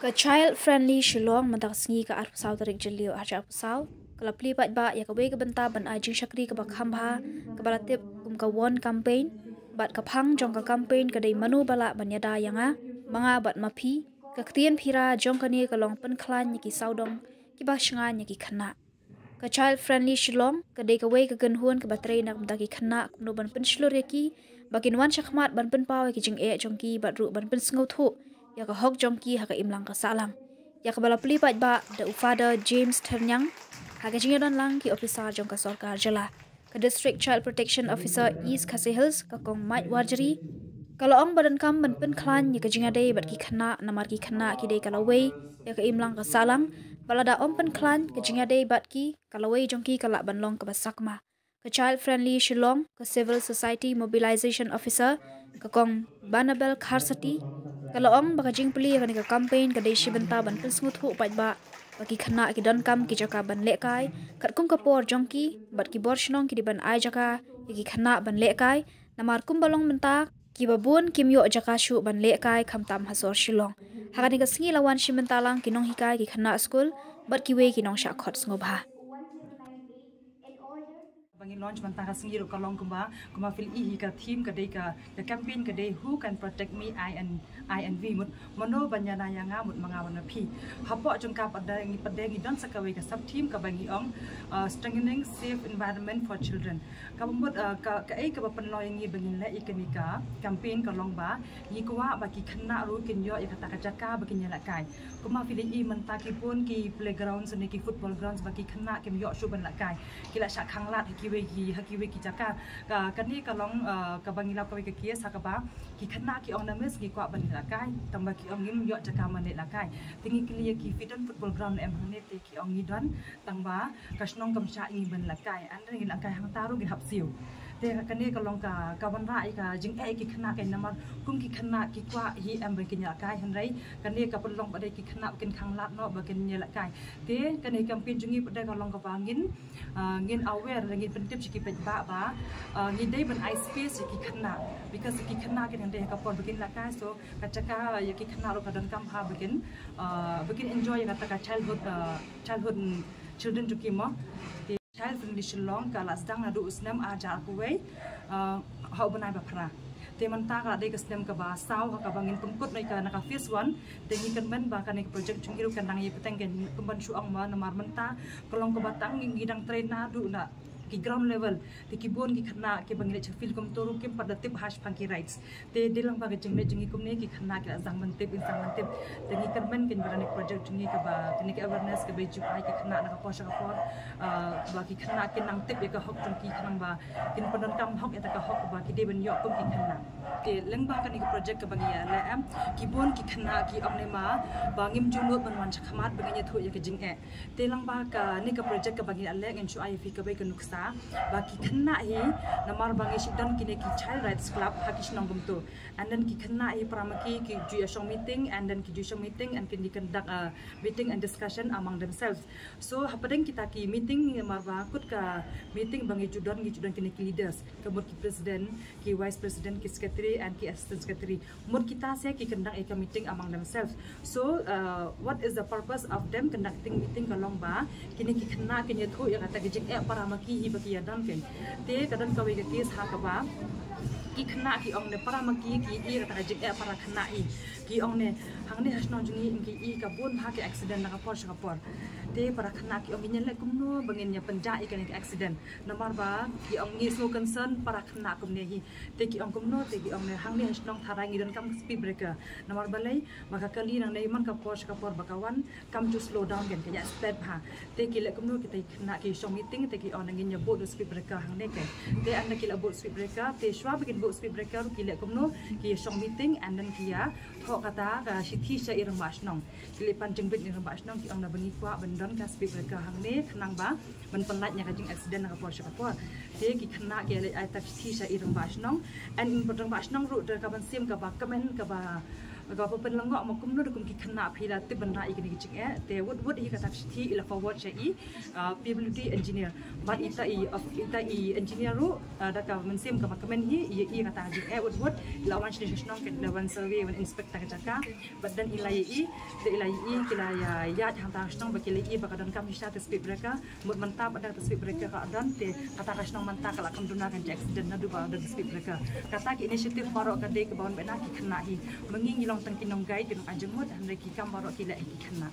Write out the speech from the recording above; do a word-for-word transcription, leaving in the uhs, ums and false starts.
Ka Child Friendly Shillong mynta ka sngi ka arphew saw tarik Jylliew arhajar arphew saw ka la plie paidbah ïa kawei ka bynta ban ai jingshakri kaba kham bha kaba la tip kum ka One Campaign bad ka phang jong ka campaign ka dei mano ba lah ban ïada ïa nga, ma nga bad ma phi. Ka ktien phira jong kane ka long pynkhlaiñ ïa ki sawdong kiba shngaiñ ïa ki khynnah. Ka Child Friendly Shillong ka dei kawei ka kynhun kaba trei na ka bynta ki khynnah kumno ban pynshlur ïa ki ba kin wan shakhmat ban pynpaw ïa ki jingeh jong ki bad ruh ban pynsngewthuh ïa ka hok jong ki ha ka imlang ka sahlang. Ïa kaba la plie paidbah da u Father James Thyrniang ha ka jingïadon lang ki ophisar jong ka sorkar jylla. Ka District Child Protection Officer East Khasi Hills ka Kong Mike Warjri ka la ong ba donkam ban pynkhlaiñ ïa ka jingïadei bad ki khynnah namar ki khynnah ki dei ka lawei ïa ka imlang ka sahlang. Ba lada ym pynkhlaiñ ka jingïadei bad ki, ka lawei jong ki ka lah ban long kaba sakma. Ka Child Friendly Shillong ka Civil Society Mobilization Officer ka Kong Banabel Kharsati ka la ong ba ka jingplie ïa kane ka campaign ka dei shi bynta ban pynsngewthuh paidbah ba ki khynnah ki donkam ki jaka ban lehkai katkum ka por jong ki bad ki bor shnong ki dei ban ai jaka ïa ki khynnah ban lehkai. Namar kumba long mynta kiba bun kim ïoh jaka shuh ban lehkai khamtam ha sor Shillong. Ha kane ka sngi la wan shi bynta lang ki nonghikai, ki khynnah skul bad kiwei ki nongshah khot sngewbha. Ba ngi launch mynta ka sngi ruh ka long kumba, kumba phi la ïohi ka theme ka dei ka, ka campaign ka dei Who Can Protect Me, I and I and We. Mut mano ban ïada ïa nga, mut ma nga bad ma phi. Hapoh jong ka pat de ngi, pat de ngi don sa kawei ka sub theme kaba ngi ong, uh, Strengthening Safe Environment for Children. Kaba mut, uh, ka, kaei kaba pynlong ïa ngi ba ngin leh ïa kane ka campaign ka long ba ngi kwah ba ki khynnah ruh kin ïoh ïa kata ka jaka ba kin ïalehkai. Kumba phi la ïohi mynta ki bun ki playgrounds ne ki football grounds ba ki khynnah kim ïoh shuh ban lehkai. Ki la shah khanglad ha kiwei ki, ha kiwei ki jaka. Ka, kane ka long, uh, kaba ngi lap kawei ka case ha kaba ki khynnah ki ong na miss ngi kwah ban lehkai, tangba ki ong ngim ïoh jaka ban lehkai. Te ngi kylli ïa ki, phi don football ground em hangne? Te ki ong ngi don, tangba ka shnong kam shah ïa ngi ban lehkai. Hynrei ngin lehkai hangta ruh ngin hap siew. Te kane ka long ka, ka wanrah ïa ka jingeh ïa ki khynnah, ka namar kum ki khynnah ki kwah hi em ba kin ïalehkai, hynrei kane ka pynlong ba dei ki khynnah ba kin khanglad noh ba kin ïalehkai. Te kane ka campaign jong ngi pat de ka long kaba ngin, ah, ngin aware, ngin pyntip sha ki paidbah ba, ah, ngi dei ban ai space ïa ki khynnah, because ki khynnah ki dang dei ha ka por ba kin lehkai. So ka jaka ïa ki khynnah ruh ka donkam ha ba kin, ah, ba kin enjoy ïa kata ka childhood, ah, childhood, mm, children jong ki mo. Te Child Friendly Shillong ka la sdang naduh u snem arhajar arphew wei, ah, ha u bnai ba phra. Te mynta ka la dei ka snem kaba saw ha kaba ngin pynkut na ka, na ka phase one. Te ngi kyrmen ba kane ka project jong ngi ruh kan nang ïa bteng, kan, kumban shu ong ma, namar mynta ka long kaba tang ngi, ngi dang trei naduh na ki ground level. Te ki bun ki khynnah kiba ngi leit sha field kumto ruh kim pat da tip ha shaphang ki rights. Te dei lang ba ka jingleh jong ngi kumne ki khynnah ki la sdang ban tip, kin sdang ban tip. Te ngi kyrmen kan ba kane ka project jong ngi kaba, kane ka awareness kaba ju ai ki khynnah na ka por sha ka por, ah, ba ki khynnah kin nang tip ïa ka hok jong ki khnang ba kin pyndonkam hok ïa ka hok ba ki dei ban ïoh kum ki khynnah. Te lyngba kane ka project kaba ngi ïaleh em, ki bun ki khynnah ki ong ne ma ba ngim ju nud ban wan shakhmat ba ngin ïathuh ïa ka jingeh. Te lyngba kane ka project kaba ngi ïaleh ngin shu ai ïa phi kawei ka nuksa ba ki khynnah hi, namar ba ngi shu don kine ki child rights club ha ki shnong kumto. And then ki khynnah hi para ma ki ki ju ïa shong meeting, and then ki ju shong meeting and kin, ki conduct, uh, meeting and discussion among themselves. So hapdeng kita ki meeting, namar ba kut ka meeting ba ngi ju don, ngi ju don kine ki leaders, ka mut ki president, ki vice president, ki secretary and ki assistant secretary. Mut kita se ki conduct ïa ka meeting among themselves. So, uh, what is the purpose of them conducting meeting? Ka long ba kine ki khynnah kin ïathuh ïa kata ka jingeh para ma ki hi ba ki ïa don kein. Te ka don kawei ka case ha kaba ki khynnah ki ong ne para ma ki ki ïa kata ka jingeh para khynnah hi. Ki ong ne hangne ha shnong jong ngi ngi ïohi ka bun ha ki accident na ka por sha ka por. Te para khynnah ki ong ngin ïaleh kumno ba ngin ïa pynjah ïa kane ka accident. Namar ba ki ong ngi sngewconcern para khynnah kumne hi. Te ki ong kumno, te ki ong ne hangne ha shnong tharai ngi donkam speed breaker. Namar balei, ba ka kali nangne man ka por sha ka por ba ka wan kam ju slow down, kan ka ïa speed bha. Te ki leh kumno, kita ki khynnah ki shong meeting, te ki ong ngin ïa buh da speed breaker hangne kein. Te ynda ki la buh speed breaker, te shuwa ba kin buh speed breaker ki leh kumno, ki shong meeting and then ki ïa thoh kata ka shithi sha i rangbah shnong. Ki leit pan jingbit na i rangbah shnong, ki ong naba ngi kwah ban don ka speed breaker hangne khnang ba ban pynlait ïa ka jing accident na ka por sha ka por. Te ki khynnah ki leit ai ta ka shithi sha i rangbah shnong. And i rangbah shnong ruh da ka mynsiem kaba kmen, kaba, kaba pynlyngngoh, ma kumno da kum ki khynnah phi la tip ban rah ïa kine ki jingeh. Te wut wut hi kata ka shithi i la forward sha i, uh, P W D engineer. Bad ita i, of, ita i engineer ruh, uh, da ka mynsiem kaba kmen hi i, i kata ka jingeh wut wut i la wan shane sha shnong, kan i la wan survey, wan inspect ka jaka. Bad don i la ïa i, da i la ïa i ki la ïa ïaid hangta ha shnong ba ki la ïa i ba ka don kam shisha te speed breaker. Mut mynta pat da te speed breaker ka don te kata ka shnong mynta ka la kam duna ka jingïa accident naduh ba don speed breaker. Kata ki initiative baroh ka dei kaba wan bad na ki khynnah hi. Ma ngi ngi long tang ki nongguide ki nongai jingmut hynrei ki kam baroh ki leh hi ki khynnah.